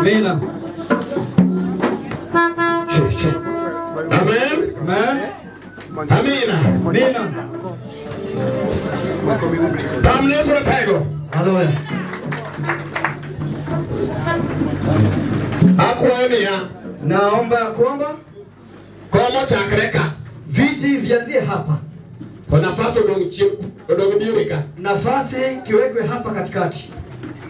Amina. Amen. Amen. Amina. Amina. Pam Yesu ratego. Haleluya. Akwayo niya, Naomba ya kwamba kom ochakre ka. viti vianzie hapa, To nafas odong' chien, odong' diere ka. nafasi kiwekwe hapa katikati.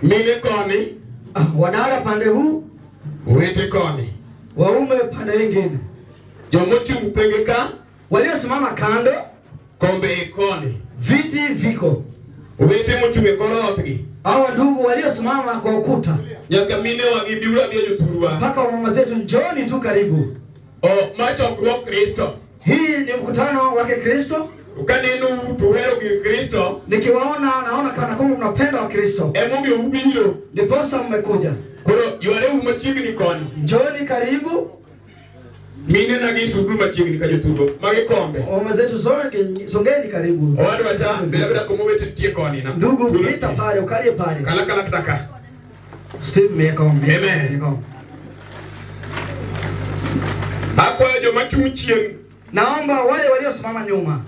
Mine koni, Ah, wadada pande huu, owete koni. waume pande ingine, Jomochung' thenge ka, waliosimama kando, kombe e koni. viti viko. Owete mochung' e kor ot gi. Hawa ndugu waliosimama kwa ukuta, Nyaka minewa gi biuru abiya jothurwa. mpaka wamama zetu, njooni tu karibu. O ma chokruok Kristo. Hii ni mkutano wake Kristo. Kaneno to uhero gir Kristo, Nikiwaona naona kana kwamba mnapenda wa Kristo, emomiyo ubiro. ndiposa mmekuja. Koro ywareuru machiegni koni. Njooni karibu, Mine na gi suduru machiegni ka jothurwa. Magi kombe. wamama zetu, songeni karibu. Owadwa cha beda beda kuma owete nitie koni na. Ndugu, Thuolo pita nitie. pale, ukalie pale. Kala kala kata ka. Steve Mekombe. Amen. Akwayo joma chung' chien. Naomba wale waliosimama nyuma.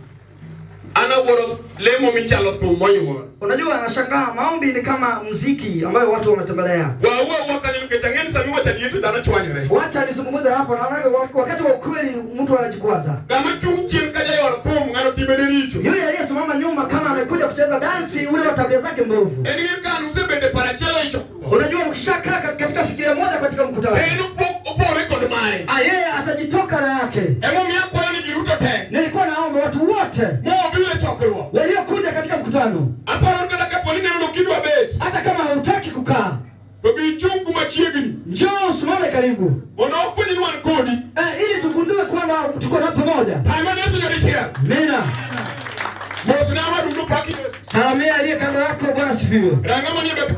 An awuoro lemo michalo thum moyuor. Unajua, anashangaa maombi ni kama mziki ambayo watu wametembelea. Wawuo awuoa kanyo nikech ang'e ni sama iwacho adier to dhano chwanyore. Wacha nizungumze hapo, naona wakati wa ukweli mtu anajikwaza. Ng'ama chung' chien ka jayor thum ng'ano timbene richo. Yule aliyesimama nyuma kama amekuja kucheza dansi, ule wa tabia zake mbovu. En gir kan usebende par achiel ei chokruok. Unajua, mkishakaa katika fikiria moja katika mkutano, En opore kod mare. ah, yeye atajitoka na yake. Emomiyo akwayo ni ji duto te Nilikuwa naomba watu wote mobiro e chokruok. waliokuja katika mkutano, Aparo ni kata kapo ni neno no kidwa bet hata kama hautaki kukaa, to bi ichung' kuma chiegni njoo usimame karibu mondo wafweny ni wan kodi. eh, ili tugundue kwamba tuko na pamoja. Time Yesu nyadichiel. Amina. Mosna wadudu pak Yesu. Salamia aliye kando yako, Bwana sifiwe. Ranga manie bath.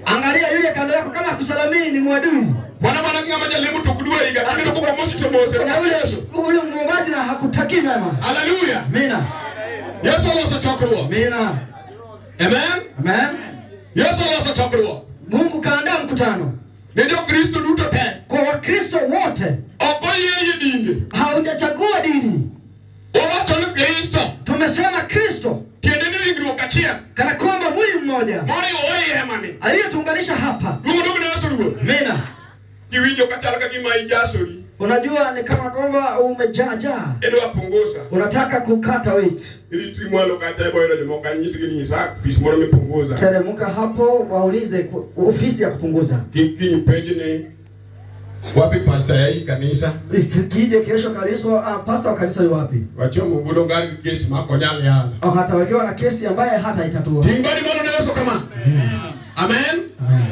Angalia yule kando yako, kama akusalamii ni mwadui, Wana mana ng'ama jalemo to ok dwari ga. Aneno koko mosi to mose. na yule ule mwombaji na hakutakii mema. Hallelujah. Amina. Yesu oloso chokruok. Amina. Amen. Amen. Yesu oloso chokruok. Mungu kaandaa mkutano Ne jo-Kristo duto te. kwa Wakristo wote, Ok oyier gi dinde. haujachagua dini. Owacho ni Kristo. Tumesema Kristo Tiende ni ringruok achiel. kana kwamba mwili mmoja Moriwowa ei hemani. aliyetuunganisha hapa. Duong' dog ne Yesu Ruoth. Amina. Kiwinjo kachal ka gima ijasori. Unajua ni kama kwamba umejaajaa, Idwa punguza. unataka kukata weight. Iritri mwalo kacha iboyudo jomoko anyisgi ni nyisa ofis moro mipunguza. Teremka hapo, waulize ofisi ya kupunguza. Kik kiny penj ni wapi pasta ya hii kanisa. Kije kesho kanisa, ah, pasta wa kanisa yu wapi? Wachomo gudo ngar gi kes ma ok onyal yalo. Au hatawekewa na kesi ambaye hata itatua. Ting' badi malo ne Yesu kama. Amen. Amen.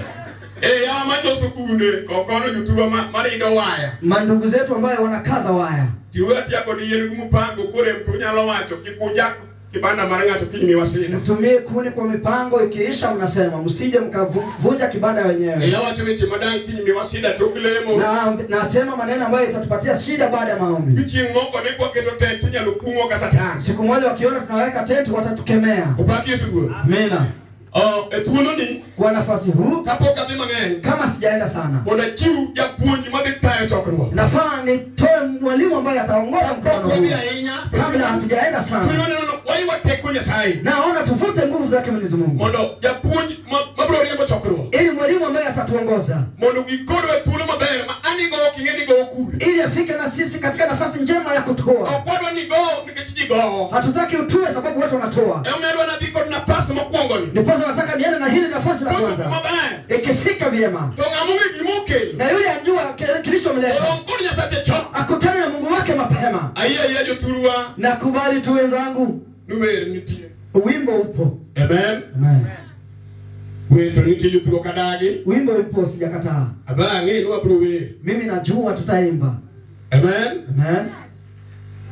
Eh, yawa manyoso kunde kokono jothurwa marido waya. Mandugu zetu ambayo wanakaza waya, Tiwe atiya kod yien gi mupango korem to unyalo wacho kik ujak kibanda mar ng'ato kiny miwa sida. mtumie kuni kwa mipango, ikiisha mnasema msije mkavunja kibanda wenyewe. Eh, awacho weche madang' kiny miwa sida tok lemo. Na nasema maneno ambayo itatupatia shida baada ya maombi. Chieng' moko ne kwaketo tent inyalo kung'wa ka Satan. Siku moja wakiona tunaweka tenti watatukemea. Opak Yesu Ruoth. Amina. Oh, e thuoloni Kwa nafasi huu, kapok adhi mang'eny kama sijaenda sana, mondo achiw japuonj madhi tayo chokruok. nafaa nitoe mwalimu ambaye ataongoza Kapok mkutano wadhi huu. ahinya, Kabla hatujaenda chunywa sana, neno no waywa teko Nyasaye naona tuvute nguvu zake Mwenyezi Mungu, mondo japuonj mabiro riembo chokruok ili mwalimu ambaye atatuongoza, mondo gikodwa e thuolo maber ma an igowo ok ing'e ni igowo kure. ili afike na sisi katika nafasi njema ya kutoa. Ok wadwa ni igowo nikech ji gowo. Hatutaki utue sababu watu wanatoa. Emomiyo adwa nadhi kod nafas mokwongoni. Ndiposa nataka niende na hili nafasi la Kochopo kwanza, maber ikifika vyema, to ng'ama ong'e gimokelo na yule anjua kilichomleta orom kod Nyasache chon. akutane na Mungu wake mapema. Ayie ayia jothurwa Nakubali tu wenzangu, ni wer nitie. wimbo upo. Amen. Amen. Wer to nitie jothurwa kadagi. Wimbo upo, sijakataa. Aba ang'e ni wabiro wer. Mimi najua tutaimba. Amen. Amen.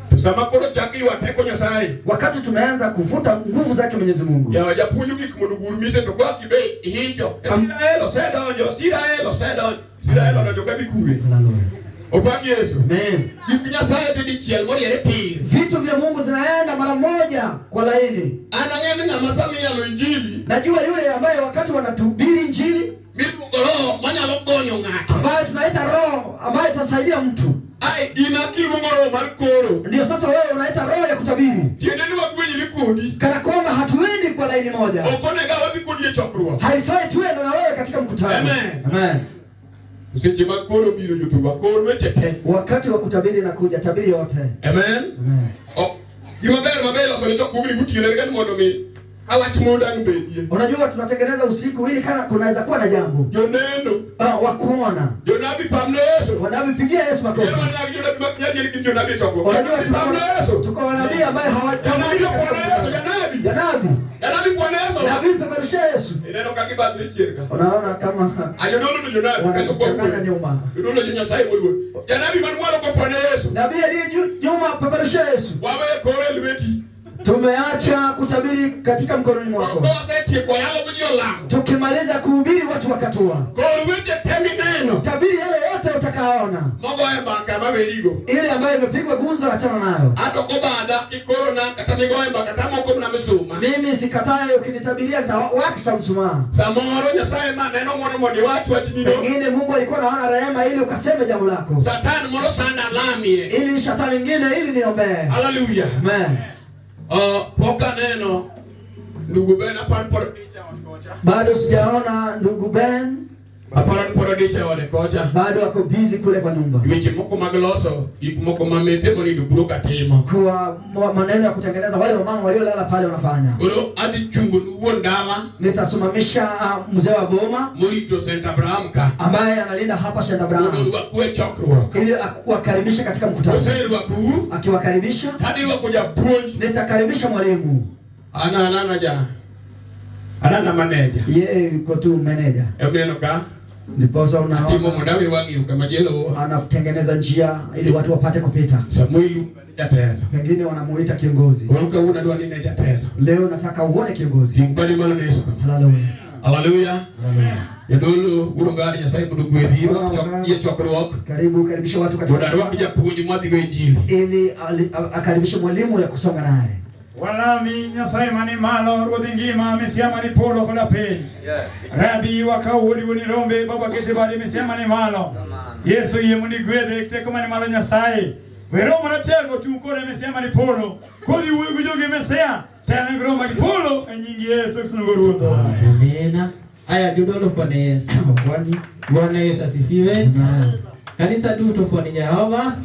To sama koro chak ywa teko Nyasaye, Wakati tumeanza kuvuta nguvu zake Mwenyezi Mungu, yawa japuonjo gik mondo ogur mise to kwa kibe ihicho. Israel osedonjo, Israel osedonjo, Israel odonjo kadhi kure. Haleluya. Opak Yesu. Amen. Gik Nyasaye dhi dichiel moriere tir. Vitu vya Mungu zinaenda mara moja kwa laini. An ang'e ni ng'ama sama iyalo injili Najua yule ambaye wakati wanatuhubiri Injili miluongo roho manyalo gonyo ng'ato. Ambayo tunaita roho ambayo itasaidia mtu. Ai in kiluongo roho mar koro. Ndio sasa wewe unaita roho ya kutabiri. Tiende ni wagwenyri kodi. Kana kwamba hatuendi kwa laini moja. Ok onego wadhi kodi e chokruok. Haifai tuende na wewe katika mkutano. Amen. Amen. Seche mag koro biro jothurwa, kor weche te. Wakati wa kutabiri nakuja, tabiri yote. Amen. Amen. Ok. Gima ber maber loso ne chokruogni gotieno en ga ni mondo mi awach modang' bedie. Unajua tunatengeneza usiku ili kana kunaweza kuwa na jambo. Joneno, Wa kuona. jonabi pamne Yesu. Wanapigia Yesu makofi. Yero manag jonabi mak nyadier gin jonabi e chokruok. Unajua Jonabi pamne Yesu. tuko wanabii ambaye Janabi hawatabiri. ofwano Yesu, janabi. Janabi. Janabi fwano Yesu. Nabii peperushia Yesu. Ineno ka gibadhre chien ka. Unaona kama A jodolo to jonabi kendo wanachanganya kwa nyuma. Jodolo jo Nyasaye moluor. Janabi man mwalo kofwano Yesu. Nabii aliye nyuma peperushia Yesu. Wawe kore lweti. Tumeacha kutabiri katika mkononi mwako. Kosetieko yalo gi ji olamo. Tukimaliza kuhubiri watu wakatua. Kor weche te mineno. Tabiri yale yote utakaona. Mogoye mbaka mawerigo. Ile ambayo imepigwa gumzo achana nayo. Ato kobadha kikorona kata migoye mbaka tamoko mana misuma. Mimi sikatai, ukinitabiria nitawakisha mshumaa. Samoro Nyasaye ma neno ng'wono mondo iwach wachnino. Pengine Mungu alikuwa anaona rehema ili ukaseme jambo lako. Satan moro sanda lamie. Ili shetani nyingine ili niombee. Haleluya. Amen. Pok aneno ndugu Ben apar pod odich e ot kocha. Bado sijaona ndugu Ben, Aparo ni pod odich e ode kocha. bado ako busy kule kwa nyumba. Weche moko mag loso gik moko mamete monindo kuro katimo. Kwa maneno ya kutengeneza wale wamama waliolala pale wanafanya. Koro adhi chungo ni wuon dala Nitasimamisha mzee wa boma morito St. Abraham ka. ambaye analinda hapa St. Mondo Abraham orwaku e chokruok. ili wakaribishe katika mkutano. Koserwakou Akiwakaribisha tadhi rwako japuonj. nitakaribisha mwalimu. An anana ja anana maneja. Yeye yuko tu manager. Emineno ka Ndiposa atimo unaona mondo awe wang' yo kama jelo anatengeneza njia ili watu wapate kupita. Samuel ni jatelo. Pengine wanamuita kiongozi. Koro kawuono adwa ni ne jatelo. Leo nataka uone kiongozi. Ting' badi malo ne Yesu kama. Haleluya. Haleluya. Haleluya. Jadolo wuon gari Nyasaye mondo ogwedhi rwak e chokruok. Karibu karibisha watu Mondo katika arwak japuonj mwadhigo injili. ili akaribishe mwalimu ya kusonga naye. Walami Nyasaye mani malo ruodh ngima misia mani polo koda piny. Rabi wakaw wuodi wuoni rombe baba kete bade misia mani malo. Yesu yie mondo igwedhe teko mani malo Nyasaye. We roho maratego chung' kode misia mani polo. Kodhi wuoyo gi jogi misia telne gi roho mag polo e nying Yesu Kristo Ruodhwa. Amina. Aya jodolo fone Yesu. Kwani Bwana Yesu asifiwe. Amen. Kanisa duto fone Jehova.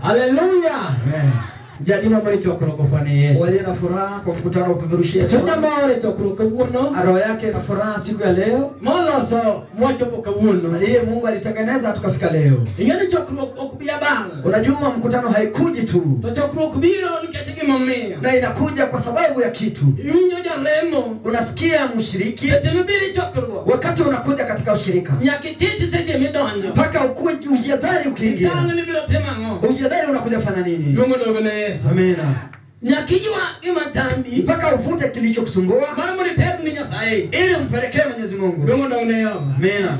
Haleluya. Amen. Jadino mori chokruok fone Yesu. Walio na furaha kwa mkutano upeperushie. Chunya mor e chokruok kawuono. Roho yake na furaha siku ya leo. Moloso mwachopo kawuono. Aliye Mungu alitengeneza tukafika leo. Ing'e ni chokruok ok bi abang'. Unajua mkutano haikuji tu. To chokruok biro nikech gimomiyo. Na inakuja kwa sababu ya kitu. Iwinjo jalemo. Unasikia mshiriki Seche mibiro e chokruok. wakati unakuja katika ushirika. Nyaka ichich seche midonjo. Mpaka ukuwe ujihadhari ukiingia. Itang' ni biro timo ang'o. Ujihadhari unakuja fanya nini? Luongo dogo ne Yesu. Amina. Nyaka iywa gima chandi. Mpaka uvute kilichokusumbua Mar mondo iter ni Nyasaye. ili umpelekee Mwenyezi Mungu. Luongo dogo ne Yehova. Amina.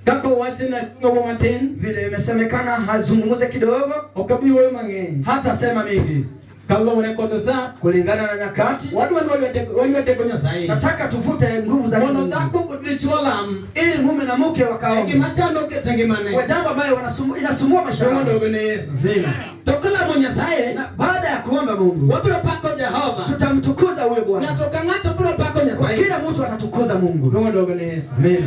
Kaka owachna ng'owo matin. Vile imesemekana hazungumuze kidogo, Ok abi wuoyo mang'eny. hata sema mingi. Kaluwore kod sa, Kulingana na nyakati, wadwa ni waywa teko Nyasaye. nataka tuvute nguvu za Mondo Mungu dhako kod dichuo lam. ili mume na mke wakaombe Gima chando keto ngimane. kwa jambo ambayo inasumbua maisha Luongo yao. dogo ne Yesu. Amina. To kilamo Nyasaye, Na baada ya kuomba Mungu, wabiro pako Jehova. tutamtukuza huyo Bwana. Ng'ato ka ng'ato biro pako Kwa Nyasaye. kila mtu atatukuza Mungu. Luongo dogo ne Yesu. Amina.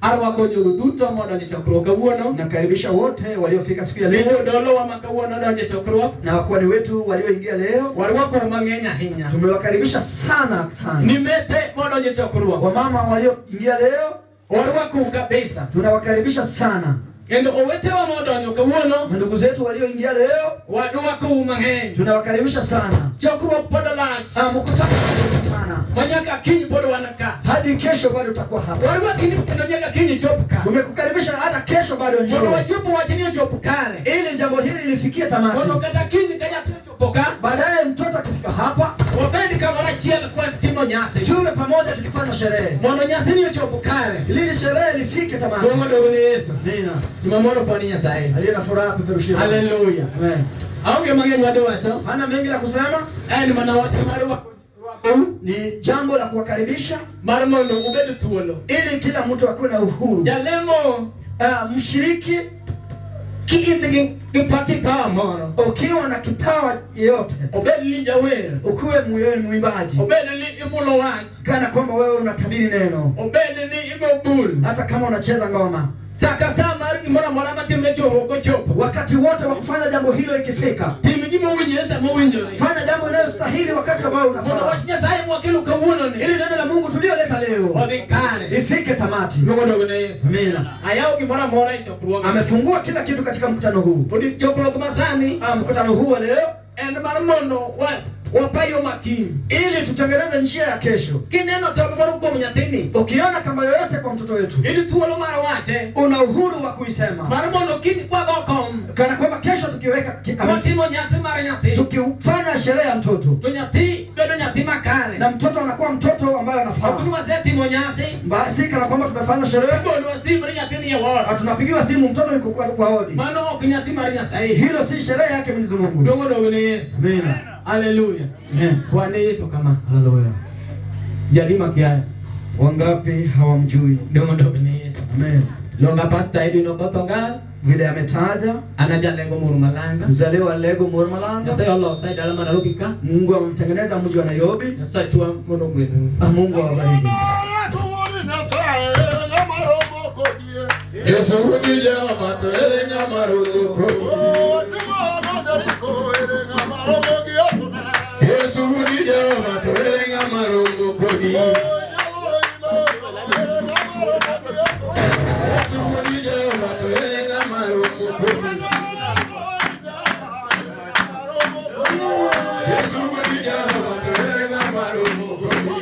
Arwako jogo duto modonjo e chokruok kawuono. Nakaribisha wote waliofika siku ya Gi leo jodolowa ma kawuono donjo e chokruok. na wakuhani wetu walioingia leo. Warwakou mang'eny ahinya. Tumewakaribisha sana sana. Ni mete modonjo e chokruok. Wamama walioingia leo Warwakou kabisa. tunawakaribisha sana. Kendo owetewa modonjo kawuono, Ndugu zetu walioingia leo warwakou mang'eny. tunawakaribisha sana. Chokruok pod olach. Mkutano sana. Ma nyaka kiny pod wan ka. Hadi kesho bado utakuwa hapa. Warwaki ni kendo nyaka kiny chop ka. Tumekukaribisha hata kesho bado Mondo njoo. wachopo wachni ochop kare. Ili jambo hili lifikie tamati. Mondo kata kiny ka nyathi ochopo ka, Baadaye mtoto akifika hapa, wabed kamoro achiel kwa timo nyasi. tuwe pamoja tukifanya sherehe. Mondo nyasi ni ochop kare. Ili sherehe lifike tamati. Duong' odog ne Yesu. Amina. Juma moro poni Nyasaye. Aliye na furaha peperushie. Haleluya. Amen. Aonge mang'eny wadwacho. Hana mengi la kusema. En mana wach mar Ni jambo la kuwakaribisha mar mondo ubed thuolo. Ili kila mtu akuwe na uhuru. Jalemo Mshiriki ki in gi kipawa moro, ukiwa na kipawa yeyote, obed ni jawer, ukiwe mwimbaji, obed ni ifulo wach, kana kwamba wewe unatabiri neno, obed ni igo bul, hata kama unacheza ngoma, sa ka sa mar gimoro amora matimre chokruok kochopo, wakati wote wa kufanya jambo hilo ikifika, tim gima owinjore sama owinjore, fanya jambo inayostahili wakati ambao mondo unafaa, wach Nyasaye mwakelo kawuononi ili neno la Mungu tulioleta leo odhi kare. ifike tamati. Luongo dog ne Yesu. Amina. Ayawo gimoro amora e chokruok. Amefungua kila kitu katika mkutano huu. Chokruok masani Mkutano huu wa leo en mar mondo wapa yo makiny, ili tutengeneze njia ya kesho. Kineno tol moro kuom nyathini, Ukiona kamba yoyote kwa mtoto wetu, in thuolo mar wache, una uhuru wa kuisema, mar mondo kiny kwago kom kana kwamba kesho tukiweka watimo nyasi mar nyathi, tukifanya sherehe ya mtoto, to nyathi bedo nyathi makare, na mtoto anakuwa mtoto ambaye anafaa. Ok ni wasetimo nyasi, Basi kana kwamba tumefanya sherehe, igonwa simu ni nyathi ni e ward, tunapigiwa simu mtoto yuko kwa wodi. Mano ok nyasi mar Nyasaye. Hilo si sherehe yake Mwenyezi Mungu. Dogo dogo ne Yesu. Amina. Haleluya. Amen. Bwana Yesu kama. Haleluya. Jalima kiaya. Wangapi hawamjui? Dogo dogo ne Yesu. Amen. Longa Pastor Edwin Okoth-Ogal. Vile ametaja Ana jalego Murmalanga. mzaliwa Lego Murmalanga. Nyasaye olosa e dala ma Nairobi ka. Mungu amemtengeneza mji wa Nairobi. Nyasaye chwa mondo ogwedhu. Mungu awabariki. Yesu ni Jehova to ere ng'ama romo kodi. Yesu ni Jehova to ere ng'ama romo kodi. Yesu ni Jehova to ere ng'ama romo kodi. Yesu ni Jehova to ere ng'ama romo kodi. Yesu ni Jehova to ere ng'ama romo kodi.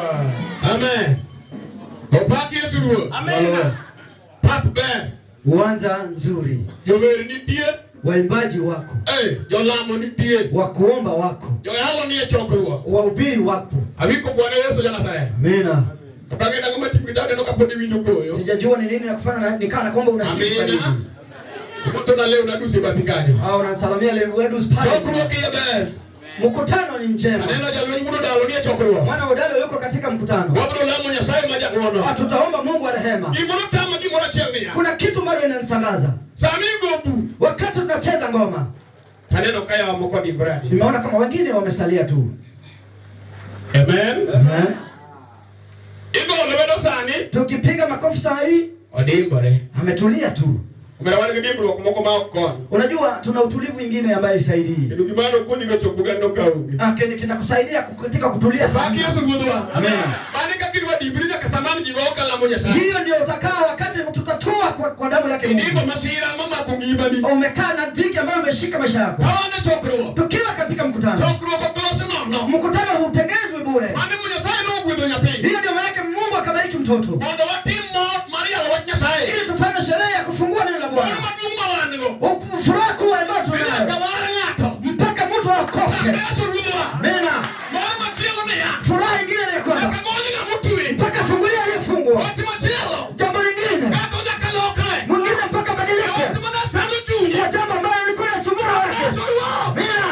Ruodhwa. Amen. Opak Yesu Ruoth. Amen. Pap ber. Uwanja nzuri, Jower nitie. waimbaji wako, Jolamo nitie. wakuomba wako, Joyalo nie chokruok. wahubiri wapo. Awiko Bwana Yesu ja Nazareth. Amina. To kang'e nang'o matimo gi dhano kapod iwinjo koyo. Sijajua ni nini nakufanya na nikaa na kwamba unahisi Amina. baridi. Mto na leo nadusi bathi kanyo. Au unasalamia leo pale. Chokruok iye ber. Mkutano ni njema. Aneno jalweny mondo dalo nie chokruok. Mwana wa Odalo yuko katika mkutano. Wabiro lamo Nyasaye ma jang'wono. Tutaomba Mungu wa rehema. Gimoro tama gimoro achiel niya. Kuna kitu bado inanishangaza. Sami gobu. Wakati tunacheza ngoma, Aneno ka yawa moko odimbore ahinya. nimeona kama wengine wamesalia tu. Amen. Amen. Igo lwedo sani. Tukipiga makofi saa hii, Odimbore. ametulia tu. Omera wan gi dimbruok moko ma ok kony. Unajua tuna utulivu mwingine ambaye isaidii. Kendo gima nokonyi go chopo gano ka onge. Ah, kinakusaidia katika kutulia. Pak Yesu Ruodhwa. Amen. Mane kaka idwa dimbri nyaka samani ji go kalamo Nyasaye. Hiyo ndio utakaa wakati tutatoa kwa damu yake Indimbo Mungu. masira momako ngimani. Umekaa na dhiki ambayo umeshika maisha yako. Kawan e chokruok. Tukiwa katika mkutano, Chokruok ok los nono. mkutano hutengezwi bure. Mane mo Nyasaye nogwedho nyathi. Hiyo ndio maana yake Mungu akabariki mtoto Mondo watim mor mar yalo wach Nyasaye. ili tufanye sherehe ya kufungua neno la Mor Bwana. maduong' ma wan go. Furaha kuu ambayo Nyaka tunayo war ng'ato. mpaka mtu aokoke. Pak Yesu Ruodhwa. Amina. Mor machielo niya. Furaha ingine ni kwamba Nyaka gony ng'ama otwe. mpaka fungulia aliyefungwa. Wach machielo. Jambo lingine Ng'ato nyaka lokre. mwingine mpaka Wach badilike manasando chunye. kwa jambo ambalo lilikuwa linasumbua roho yake. Yesu Ruoth. Amina.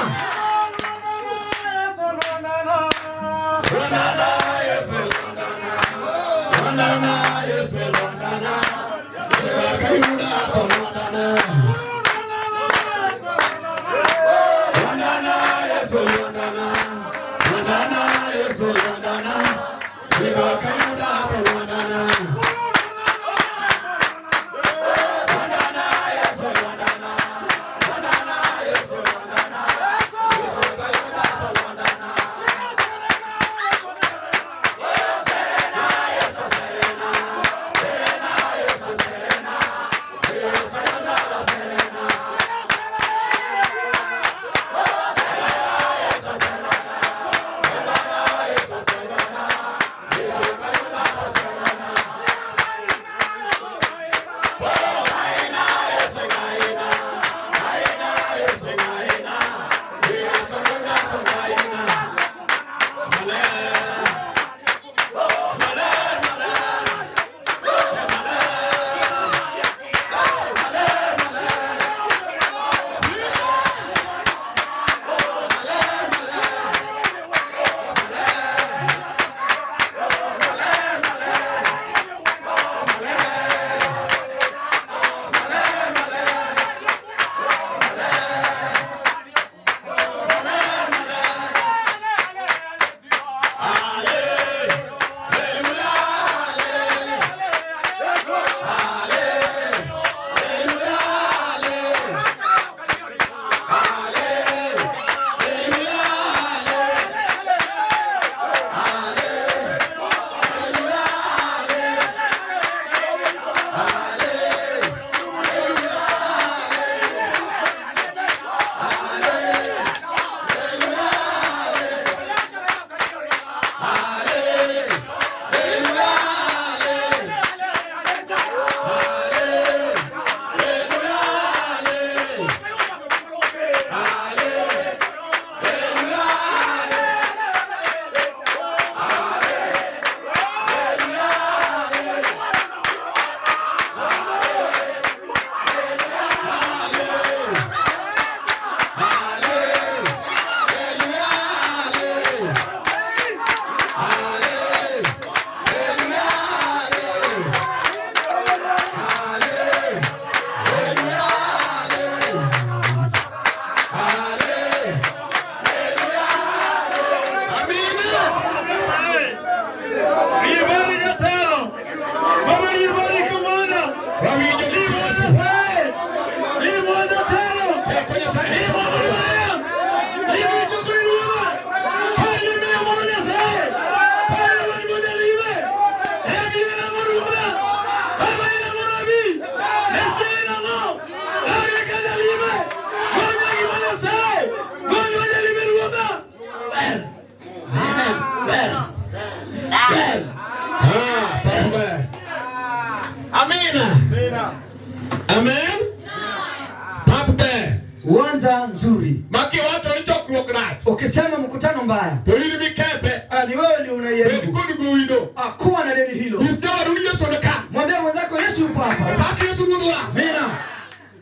Kwanza nzuri. Ma kiwacho ni chokruok rach. Ukisema mkutano mbaya, To in mikethe. Ni wewe ndio Bed unaiharibu. kod gowino. Kuwa na deni hilo. Nyis jawadu ni Yesu ni ka. Mwambie mwenzako Yesu yupo hapa. Pak Yesu ruodhwa. Amina.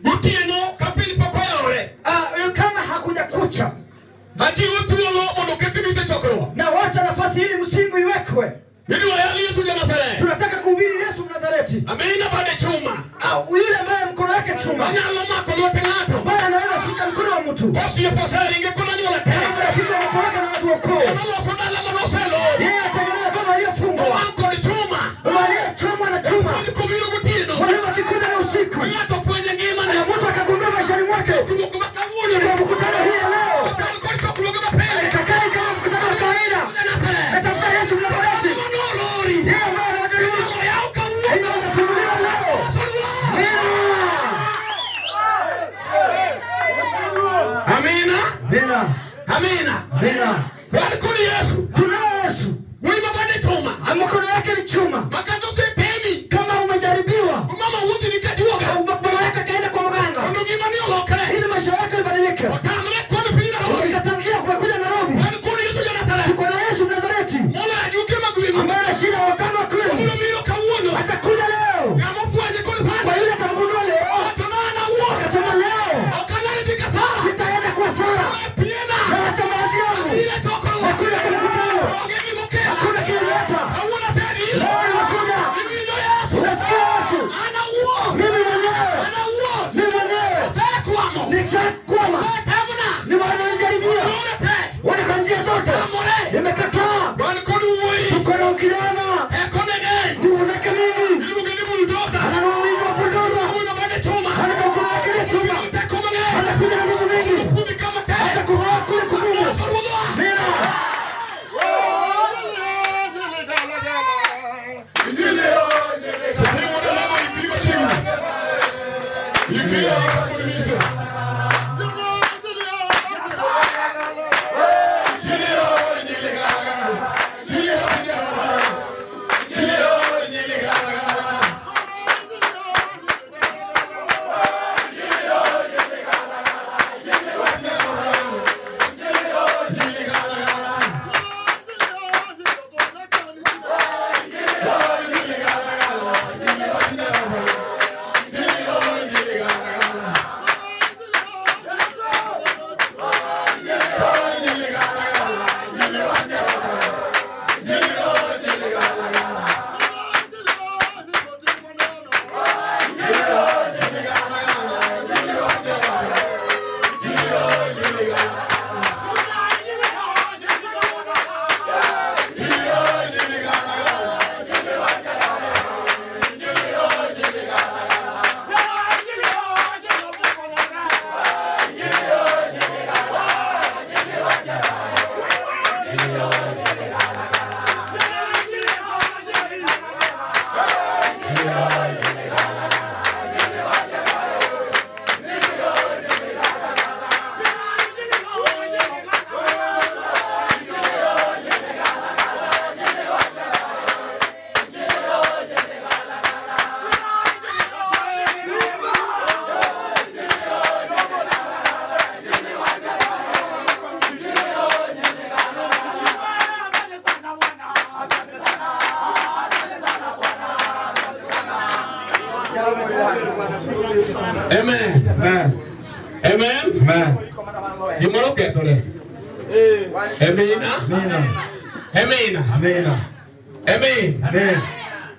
Gotieno ka piny pok oyawore. Kama hakuja kucha. Achiwo thuolo mondo oket mise chokruok. Na wacha nafasi ili msingi iwekwe. Idwa yal Yesu ja Nazareth. Tunataka kuhubiri Yesu Mnazareti. Amina bade chuma. Yule ambaye mkono wake chuma. Onyalo mako lwete ng'ato. Ambaye anaweza shika mkono wa mtu. Osiepo oseringe kod anyuola te. Kama marafiki wametoroka na watu wa ukoo. Ema loso dala manoselor. Yeye atengeneza boma iliyofungwa. Omak kod chuma. Boma iliyochomwa na chuma. Puonj kobiro gotieno. Mwalimu akikuja na usiku. Ng'ato fwenye ngimane. Na mtu akagundua maishani mwake. Chokruok ma kawuono ni. Kwa mkutano hii ya leo. Ochal kod chokruoge mapile. Itakai kama mkutano wa kawaida. Ja Nazareth. Natafuta Yesu Mnazareti. Manolori. Yeye ambaye anajaribu. Oyaw kawuono. Inaweza kufunguliwa leo. Amina. Amina. Amina. Amina. Amina. Wan kod Yesu. Tunao Yesu. Wuoyi ma bade chuma. Mkono wake ni chuma. Ma kata osepimi. Kama umejaribiwa. Mama wuochni ka juoga. Au baba yako akaenda kwa mganga. Mondo ngimani olokre. Ili maisha yako ibadilike. Otamre kod piny Nairobi. Ukatangia kumekuja Nairobi. Wan kod Yesu ja Nazareth. Tuko na Yesu Mnazareti. Moloyo ajuoke mag wimo. Ambaye ana shida wa kama kweli. Obiro biro kawuono. Atakuja leo. Ng'ama ofwenye kod sani. Kwa yule atamgundua leo. Owacho na an awuon. Akasema leo. Ok anyal dhi kasara. Sitaenda kwa Sara. We piena. Naacha baadhi yangu. Adhi e chokruok. Hakuna kwa mkutano. Onge gimokela. Hakuna kilileta. Kawuono asedhi. Leo nimekuja. Iwinjo Yesu. Unasikia Yesu? An awuon. Mimi mwenyewe. An awuon. Mimi mwenyewe. Asekwamo. Nishakwama. Osetemna. Nimejaribia. Yore te. Wana kwa njia zote. Tamore. Nimekataa. Wan kod wuoyi. Tuko na kijana. Tekone ng'eny. Nguvu zake mingi. Iluonge ni bulldozer. Ana wingi wa bulldozer. Wuoyi ma bade chuma. Ana mkono wake ni chuma. Obiro teko mang'eny. Anakuja na nguvu mingi. Kumi kama te. Atakuboa kule kugumu. Yesu ruodhwa. Amina. Sasa mondo lamo ikri machiegni. Ikri kod mise. Amen. Amen. Amen. Amen. Gimoro okethore. Amina. Amina. Amina. Amina. Amen. Amen.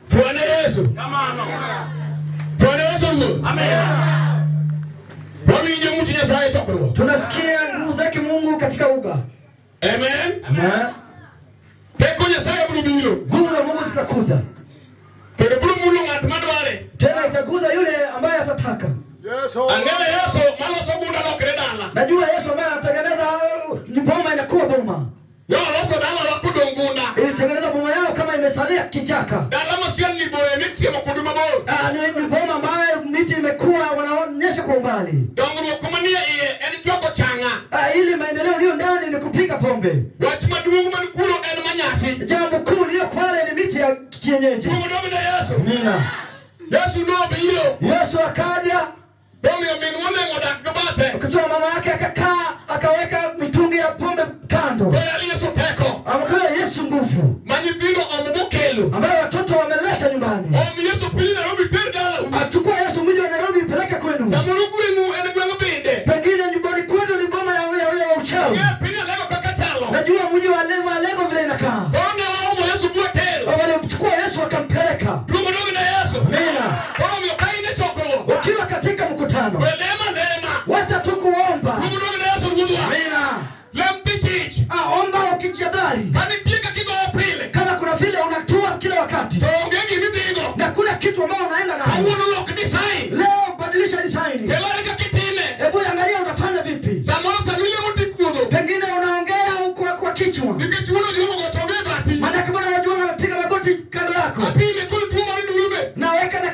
Fwane Yesu. Fwane Yesu ruoth. Wawinjo much Nyasaye chokruok. Tunasikia nguvu zake Mungu katika uga. Amen. Amen. Teko Nyasaye biro biro. Nguvu za Mungu zitakuja. Kendo biro mulo ng'at madware. Tena itaguza yule ambaye atataka. Ang'eyo Yesu maloso gunda lokre dala. Najua Yesu ambaye anatengeneza ni boma inakuwa boma. Yo loso dala wa kodong gunda. Ilitengeneza boma yao kama imesalia kichaka. Dala mosiel ni boye mitiemo kudu mabor. Ni boma ambayo miti imekuwa wanaonyesha kwa umbali. Dongruok manie iye en chwako chang'a. Ili maendeleo iliyo ndani ni kupiga pombe. Wach maduong' man kuro en manyasi. Jambo kuu lililo pale ni miti ya kienyeji. Kuom dog ne Yesu. Amina. Yesu nobiro. Yesu akaja. Omiyo minwa oneng'o dak gi bathe. Ukisoma mama yake akakaa akaweka mitungi ya pombe kando. Koyal Yesu teko. Amkula Yesu nguvu Ma nyithindo omo mokelo. ambayo watoto wameleta nyumbani. Om Yesu piny Nairobi ter dalau. Achukua Yesu mji wa Nairobi ipeleke kwenu. Samoro gweng'u en gweng' binde. Pengine nyumbani kwenu ni boma ya uchawi. Ng'e piny Alego kaka chalo. Najua mji wa Alego, Alego vile inakaa. Koro ne waomo Yesu bwatero. Walimchukua Yesu wakampeleka. Duogo dog ne Yesu. Amina. Koro omiyo ka in e chokruok. Ukiwa katika mkutano, We lema lema. wacha tu kuomba. Duogo dog ne Yesu ruodhwa. Amina. Lem pichich. Omba ukijadhari. Ka nitie kaka igoyo pile. Kama kuna vile unatua kila wakati To onge gimidhigo. na kuna kitu ambayo unaenda nayo. Kawuono lok design. Leo badilisha design. Kelore kaka itime. Hebu angalia utafanya vipi. Samoro samilemo tikuodho. Pengine unaongea huko kwa kichwa. Nikech tuono jogo chonge e bathi. Maanake Bwana wajua amepiga magoti kando yako. Apime kod tuo mar ndulme. Naweka na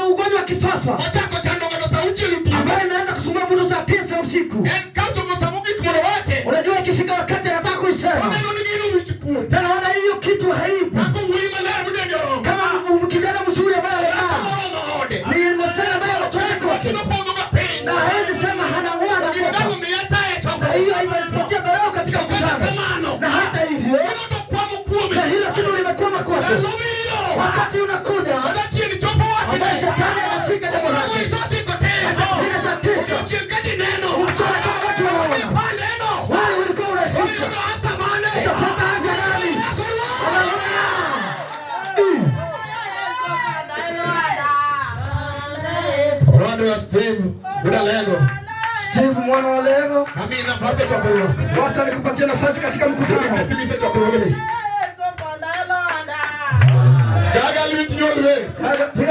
ugonjwa wa kifafa Ochako chando ng'ato sa auchiel otieno. ambayo imeanza kusumbua mtu saa 9 usiku. En ka ochopo sa mogik mondo owache. Unajua ikifika wakati anataka kuisema. Oneno ni gino wich kuot. Tena naona hiyo kitu haibu. Kako wuoyi maler midende oromo. Kama kijana mzuri ambaye ameng'aa. Moromo ode. Ni msichana ambaye ametoka kote. Wachno podho ga piny. Na hawezi sema hana wana Gino kote. dang' omiya chaye Na chokruok. hiyo haitapatia dharau katika Kata mkutano. kamano. Na hata hivyo, Gino to kwamo kuome. na hilo kitu limekwama kwako. Ndalo biro. Wakati unakuja Kata chieng' chopo ambaye wachne. shetani anafika jambo Onego lake. isochiko te. Atakupiga saa 9 Odiochieng' ka ji neno. mchana kama watu wanaona. Paneno. Wale ulikuwa unaficha. Oyudo hasa mane. Utapata hasa gani? Yesu ruoth. Haleluya. Owadwa Steve Udalego. Steve mwana wa Lego, Amiyi nafas e chokruok. wacha nikupatie nafasi katika mkutano. Timize chokruogni. Gaga lwet nyolwe. Gaga, piga